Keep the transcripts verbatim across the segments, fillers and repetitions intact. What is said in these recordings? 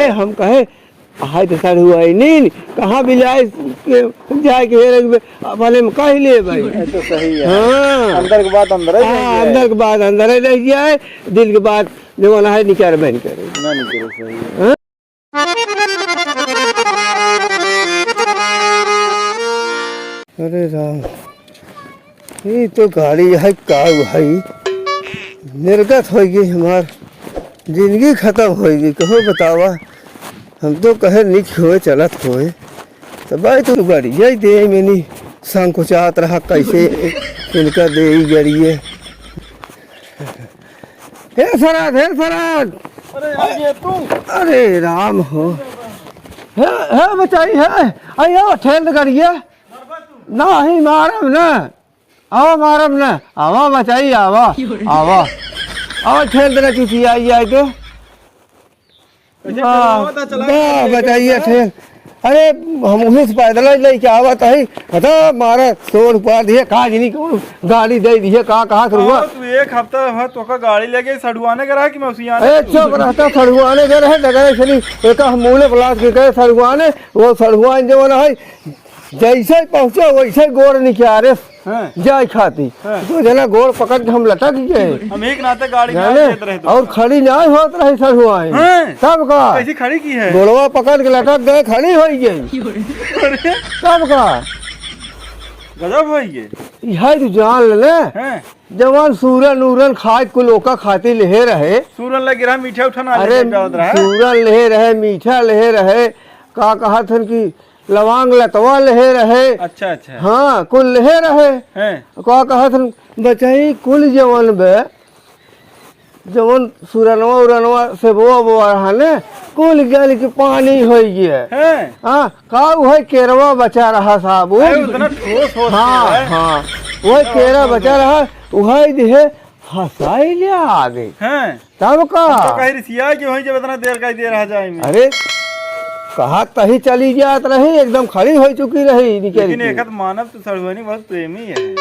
हम कहे, "हाय तो सड़ुआइन, कहाँ बिलाए के जाए के हेरे के बे-, अपने में कह ले भाई।" ये तो सही है। हाँ। अंदर के बात अंदर ही हाँ, रह जाए। अंदर के बात अंदर ही रह जाए, दिल के बात जवन है निकर बहन करे। ना निकले, सही है। हाँ? अरे राम, ई तो गाड़ी है, काऊ है, निर्गत होइ गई हमार, जिंदगी खतम होइ गई। कहो बतावा, हम तो कहे निक होए, चलत होए, तो भाई तो गाड़ी यही दे मैंने संकोचात रहा, कैसे इनका दे ई गाड़िए। हे सरद, हे सरद। अरे, आ गया तू। अरे राम हो। हे, हे बचाई, हे। आइयो, ठेल दे गाड़िया। नहीं, मारब ना। आवा, मारब ना। आवा, बचाई, आवा। आवा। आवा, ठेल दे ना, चुटिया, आई, आई तो। कैसे वाह, चलावत है, चला वाह, के बताइए, लेके थे। अरे, हम वहीं से पैदल ही लेके आवत हई। बता, मारा सौ रुपया दिए, का जिनी को गाड़ी दे दिए, का, कहाँ से हुआ? हाँ, तू एक हफ्ता है, तोका गाड़ी लेके सड़ुआने के रहा कि मौसियाने? अरे, चुप रहता, सड़ुआने के रहे, डगरे से नहीं, एक हम मूले ब्लाक के गए सड़ुआने, वो सड़ुआन जो ना है, जैसे पहुँचे, वैसे गोड़ निकारे। हाँ। जाए खाती। हाँ। दो जना गोड़ पकड़ के हम लटक गए। हम एक नाते गाड़ी जाने? ना देत रहे तो। और खड़ी ना होत रही सड़ुआइन। हाँ। तब का? कैसी खड़ी की है? गोड़वा पकड़ के लटक गए, खड़ी होइ गई। अरे। तब का? गजब होइ गए। इहै तू जान ले। हाँ। जवन सूरन उरन खाए कुल ओका खाती लेहे रहे। सूरन लगे रहा, मीठा उठा ना अरे, लेके जावत रहा। सूरन लेहे रहे, मीठा लेहे रहे। का कहत हन कि लवांग लतवा लेहे रहे। अच्छा, अच्छा। हाँ, कुल लेहे रहे। हैं। का कहत हन, बचई कुल जवन बे, जवन सुरनवा उरनवा सेबवा बोआ रहा ने, कुल गल के पानी होइ गया। हैं। हाँ, का उहै केरवा बचा रहा साबुन। अरे, उतना ठोस होत हाँ, है। हाँ, उहै केरा बचा रहा, उहै दिहे हंसाई ले आगे। हैं। तब का? हम तो कहीं रिसिया के वहीं जब इतना देर का ही दे रहा जाए में। अरे, कहा तही चली जात रही, एकदम खड़ी होइ चुकी रही, निकल लेकिन के। एक हद मानव तो सड़ुआनी बहुत प्रेमी है।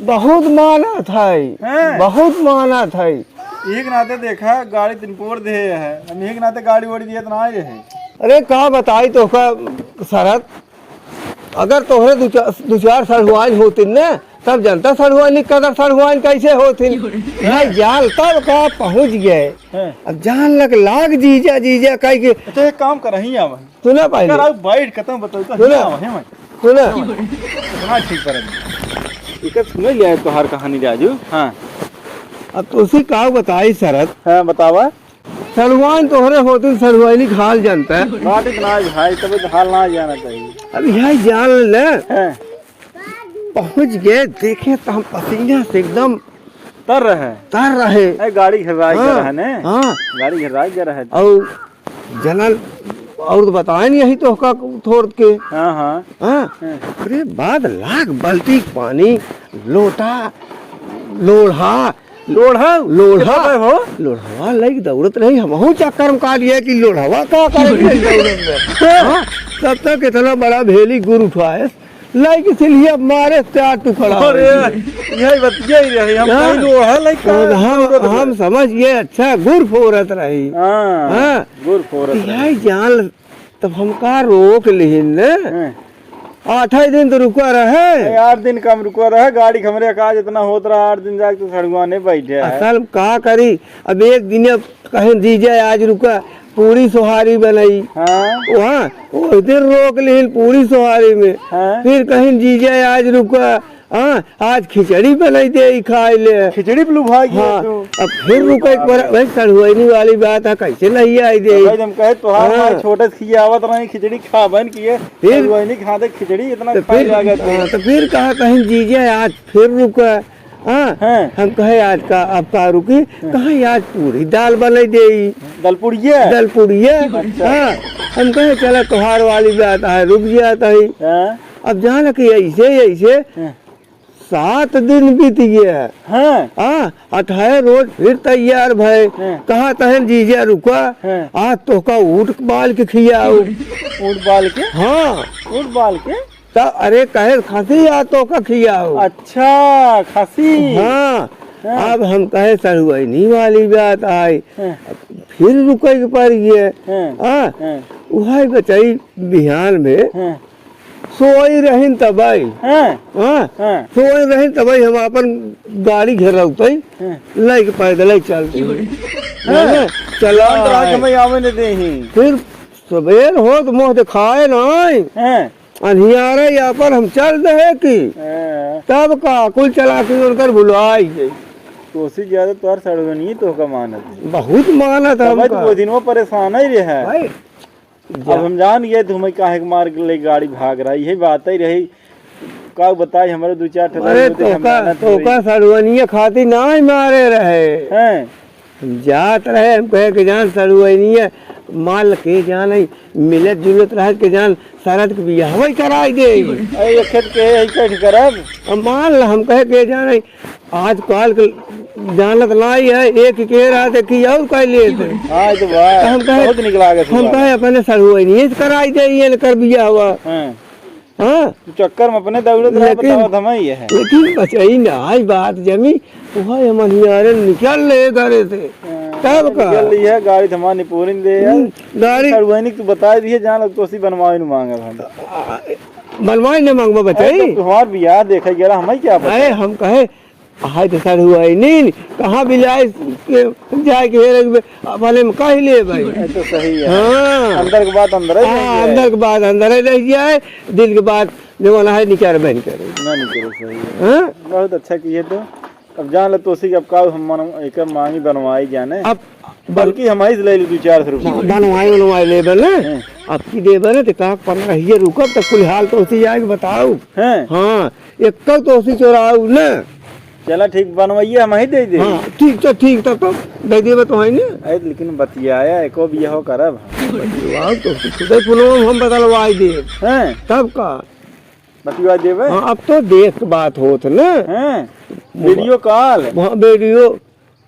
बहुत मानत है, हैं? बहुत मानत है। एक नाते देखा, गाड़ी तिनकोर दे है, हम एक नाते गाड़ी ओड़ी दिए तो ना आए है। अरे, का बताई तोहका सरद, अगर तोहरे दु चा-, दु चार सड़ुआइन होतिन न, तब जनता सड़ुआइन कदर सड़ुआइन कैसे होतिन। भाई जाल तब का पहुँच गए। हैं। अब जान लग, लाग जीजा, जीजा कह के। अच्छा, एक काम कर, यहीं आवा। सुना पहले। कर, आउ, बैठ, खत्म बताओ, तो सुना। यहीं आवा, हैं भाई। सुना। हाँ, ठीक कर। इकर सुने लिया है तोहार कहानी राजू। हाँ। अब तो उसी का बताई सरद। हाँ, बतावा। सड़ुआइन तोहरे होतिन, सड़ुआइनी के हाल जानता है। बात इतना है भाई, तब तो हाल ना जाना चाहिए। अब यही जान ले। हैं। पहुँच गए, देखे तो हम पसीना से एकदम तर रहे। तर रहे। ए, गाड़ी घिर्राई हाँ, गया रहे ने। हाँ। गाड़ी घिर्राई गया रहे। और जनल, और तो बताए नहीं, यही तो का थोड़ के। हाँ, हाँ। हाँ। हाँ। अरे, बाद लाख बाल्टी पानी, लोटा, लोढ़ा, लोढ़ा? लोढ़ा। कितना हो? लोढ़वा लइके दौड़त रही, हमहू चक्कर में का लिए कि लोढ़वा का करे के दौड़त रहे। हाँ, तब तक इतना बड़ा भेली गुर उठाए, लइके सिलिया मारे चार टुकड़ा हो अरे, गई। यही बतिया ही रही, हम हाँ। कहीं लोढ़ा लइके और हम, दौड़त रहे। हम समझ गए, अच्छा, गुर फोरत रही। हाँ, हाँ। गुर फोरत रही। यही जान तब हम का रोक लिहिन ने? हैं। आठ ही दिन तो रुका रहे। ए, आठ दिन कम रुका रहे, गाड़ी के हमरे का जितना होत रहा, आठ दिन जाके तो सड़ुआने बैठे है। असल में का करी, अब एक दिन अब कहें जीजा आज रुका, पूरी सोहारी बनाई। हाँ। वहाँ, वो दिन रोक लिहिन पूरी सोहारी में। हाँ। फिर कहें जीजा आज रुका, हाँ, आज खिचड़ी बनाई दे, ई खाए ले। खिचड़ी पे लुभाई गया हाँ, तू। अब फिर रुको एक बार, भाई, सड़ुआइनी वाली बात है, कैसे नहीं आई दे? तो भाई, हम कहे, तोहार हाँ। माई छोटे से खियावत रही, खिचड़ी खाबन किए, फिर? सड़ुआइनी खाते खिचड़ी इतना तो खाए फिर, लगा तू। हाँ, तो फिर कहा कहीं जीजा, आज फिर रुका। हाँ, हाँ। हम कहे, आज का, अब का रुकी? हाँ। कहा, आज पूरी दाल बनाई दे। दलपुड़िया? दलपुड़िया। अच्छा। हाँ, हम कहे, चला, तोहार वाली बात है, रुक जाता है। हाँ। अब जान कि ऐसे, ऐसे हाँ। सात दिन बीत गया। हाँ। हाँ, अठारह रोज फिर तैयार भए। हाँ। कहा तहन जीजा रुका, हाँ। आज तोहका ऊँट बाल के खियाओ। ऊँट बाल के? हाँ। ऊँट बाल के? त अरे कहे खसी आज तोहका खियाओ। अच्छा, खसी। हाँ। हाँ। अब हम कहे सढ़ुआइनी वाली बात आई, हाँ। फिर रुके के पड़ गए। हाँ। हाँ। हाँ। उहइ बचई बिहान में हाँ। सोई रहिन तबई। हाँ। हाँ। हाँ। सोई रहिन तबई हम आपन गाड़ी घेरौतई, हाँ। लइके पैदल ही चल दिए। हाँ। हाँ। चला रात आए। हमें आवे न देही। फिर सबेर होत मुँह देखाए नाई। हाँ। अन्हियारे या पर हम चल दे कि। हाँ। तब का कुल चला के उनकर भुलाई गई। तोसी ज्यादा तोहर सड़वनी तोहका मानत है। बहुत मानत है तबे तो हमका। वो दिन वो परेशान ही रहे। भाई, अब जा- हम जान गए तुम्हें काहे के मार के ले गाड़ी भाग रहा, यही बात ही रही। का बताई, हमारे दो चार ठो अरे लोग देख हम तोका, मेहनत तोका हुई। सड़वनिया खातिर ना ही मारे रहे। हैं? हम जात रहे, हम कहे के जान सड़वनिया माल के जान ही मिलत जुलत रहे के जान सरद के बियाह वही कराई दे। अरे ये खेत के है, कैसे करब? अब मान ल हम कहे के जान ही आजकल के जानत नाई है, एक के रहा देखी और कह लिए थे। हाँ, ये तो बात तो हम कहे, बहुत निक लागत हम बा। कहे अपने सड़वनिया से कराई दे, ये कर बियाह हुआ। हाँ। हाँ। तू चक्कर में अपने दौड़त रहे, लेकिन, बतावत हम ही है। लेकिन बचई ना, आई बात जमी, वह हमन हियारे निकल ले घरे से। हाँ, तब का? निकल ली है, गाड़ी थमा निपोरिन दे है। हम्म, गाड़ी सड़वनी तू बताई दिए, जान लग तो सी बनवाई न मांगब हम। आ, बनवाई न मांगबो बचई। अरे, तो तुम्हार बियाह देखे गेला, हम ही क्या पता? अरे, हम कहे, हाय तो सड़वनी, कहाँ बिलाई के जाए के हेरे के बे-, अपने में कह ले भाई। ये तो सही है। हाँ। अंदर के बात अंदर ही रह हाँ, जाए। अंदर के बात अंदर ही रह जाए, दिल के बात जवन है निकार बहन करे। ना निकले, सही है। हाँ? बहुत अच्छा किए तो। अब जान ले तोसी के अब का हम मन एक मांगी बनवाई जाने। अब बल्कि हम ही से ले ली दो चार सौ रुपये। बनवाई, बनवाई ले बने। हैं। अब की दे बने तो का पन्द्रह ही रुकब तो कुल हाल तोसी जाए के बताऊ। हैं। हाँ, एक तोसी चोराऊ ना। चला ठीक, बनवाइए, हम ही दे दे। हाँ, ठीक तो, ठीक तो, तो दे देबे तो है ना। अरे, लेकिन बतियाया, एको भी हो करब। बतियाओ तो, खुदे फोनवा में हम बदलवाई दे। हैं? तब का? बतिया देबे? हाँ, अब तो देख के बात होत ना। हैं? मोबा-, video call। हाँ, video,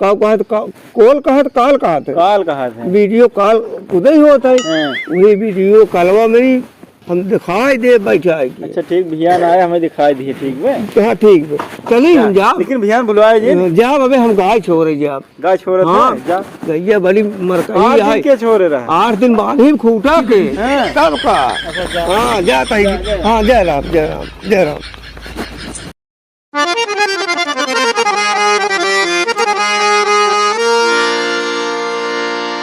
का कहत, का, call कहत, call कहत। Call कहत है। Video call खुदे ही होत है। हैं। वही video callवा में ही हम दिखाई दे बैठा है कि। अच्छा, ठीक, भैया ना आए, हमें दिखाई दिए, ठीक बे? हाँ, ठीक बे। चली हम जा। जाब। लेकिन भैया भुलवाए जी। जाब, अबे हम गाय छोड़े जाब। गाय छोड़े हाँ, थे, जा। गैया बड़ी मरकही आठ दिन है। के छोड़े रहा? आठ दिन बाद ही खूटा के। हाँ। तब का? अच्छा, जा। हाँ, जा तही। जा, जा। हाँ, जय राम, जय राम, जय राम।